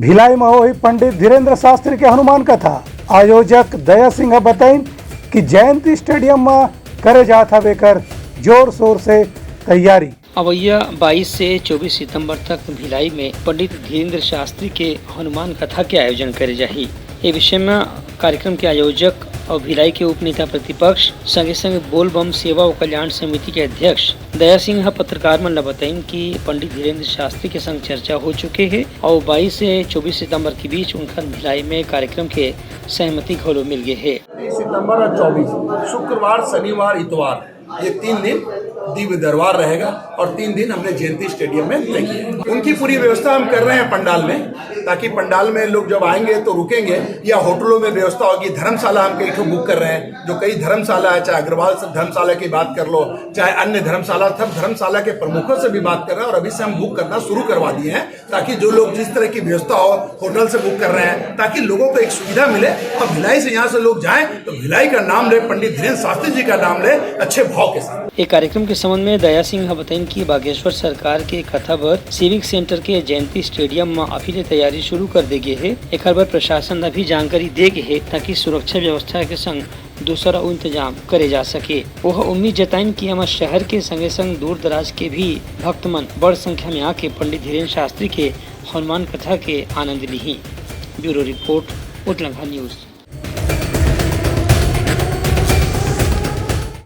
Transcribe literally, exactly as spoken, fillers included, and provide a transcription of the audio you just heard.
भिलाई म होही पंडित धीरेंद्र शास्त्री के हनुमान कथा। आयोजक दया सिंह ह बताइन कि जयंती स्टेडियम म करे जात हवे एकर जोर शोर से तैयारी। अवइया बाईस से चौबीस सितंबर तक भिलाई में पंडित धीरेंद्र शास्त्री के हनुमान कथा के आयोजन करे जाही। ए विषय में कार्यक्रम के आयोजक और भिलाई के उप नेता प्रतिपक्ष, संगे संगे बोलबम सेवा और कल्याण समिति के अध्यक्ष दया सिंह ह पत्रकार मन ल बताइन कि पंडित धीरेंद्र शास्त्री के संग चर्चा हो चुके हे और बाईस से चौबीस सितंबर के बीच उनकर भिलाई में कार्यक्रम के सहमति घलो मिल गए हे। तेईस सितंबर और चौबीस, शुक्रवार, शनिवार, इतवार, ये तीन दिन दिव्य दरबार रहेगा और तीन दिन हमने जयंती स्टेडियम में तय किया है। उनकी पूरी व्यवस्था हम कर रहे हैं पंडाल में, ताकि पंडाल में लोग जब आएंगे तो रुकेंगे, या होटलों में व्यवस्था होगी। धर्मशाला हम कई ठो बुक कर रहे हैं, जो कई धर्मशाला है, चाहे अग्रवाल से धर्मशाला की बात कर लो, चाहे अन्य धर्मशाला, सब धर्मशाला के प्रमुखों से भी बात कर रहे हैं और अभी से हम बुक करना शुरू करवा दिए हैं, ताकि जो लोग जिस तरह की व्यवस्था हो, होटल से बुक कर रहे हैं, ताकि लोगों को एक सुविधा मिले और भिलाई से यहाँ से लोग जाएं तो भिलाई का नाम ले, पंडित धीरेंद्र शास्त्री जी का नाम ले, अच्छे भाव के साथ। एक कार्यक्रम के संबंध में दया सिंह ह बताइन कि बागेश्वर सरकार के कथा बर सिविक सेंटर के जयंती स्टेडियम म अभी ले तैयारी शुरू कर दे गे हे। एकर बर प्रशासन ल भी जानकारी दे गे हे, ताकि सुरक्षा व्यवस्था के संग दूसर अउ इंतजाम करे जा सके। ओह उम्मीद जताइन कि हमर शहर के संगे संग दूर दराज के भी भक्त मन बड़ संख्या में आके पंडित धीरेंद्र शास्त्री के हनुमान कथा के आनंद लिही। ब्यूरो रिपोर्ट, उतलंघा न्यूज।